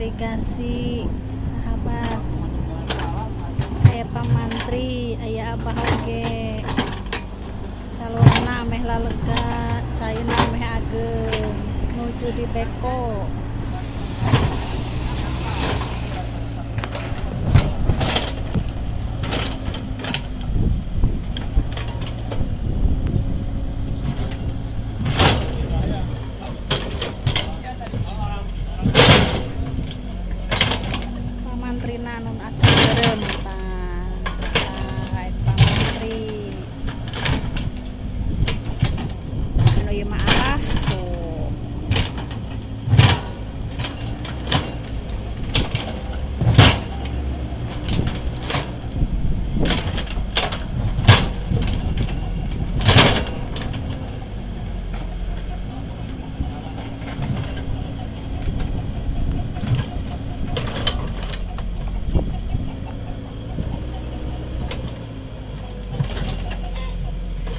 Irigasi, sahabat. Aya pamantri, aya abah oge. Saluranna ameh lalega, caina ameh ageng, nuju di beko. Pamantrina nun acan beureum tah. Tah, eta pamantri. Anu ieu mah abah tuh.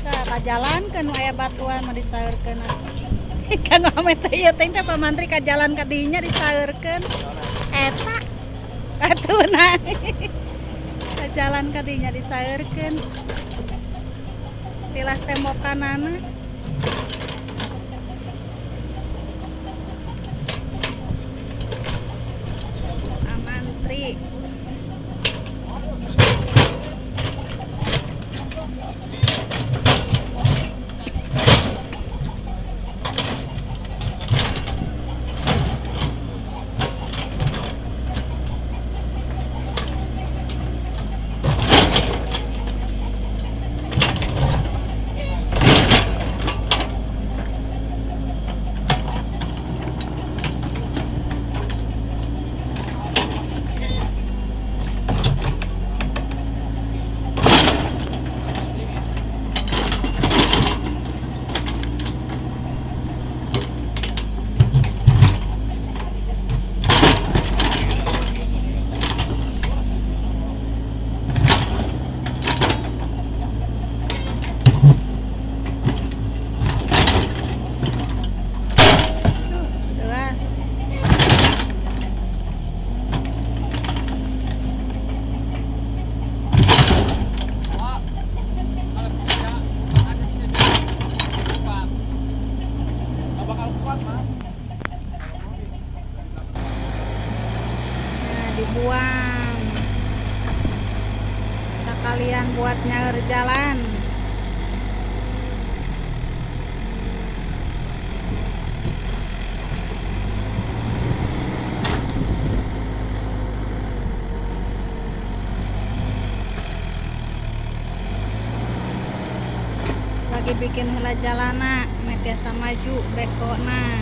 Tah, kajalankeun nu aya batuan mah disaeurkeun. Kanggo ame teh ieu teh teh pamantri ka jalan ka dinya disaeurkeun. Eta batuna. Ka jalan ka dinya disaeurkeun. Tilas tembokanana. Pamantri. Tuh, luas. Kalau bisa ya, ada sini kuat. Nggak bakal kuat, Mas. Nah, dibuang. Sekalian buat nyaeur jalan. Lagi bikin heula jalana, meh tiasa maju bekona.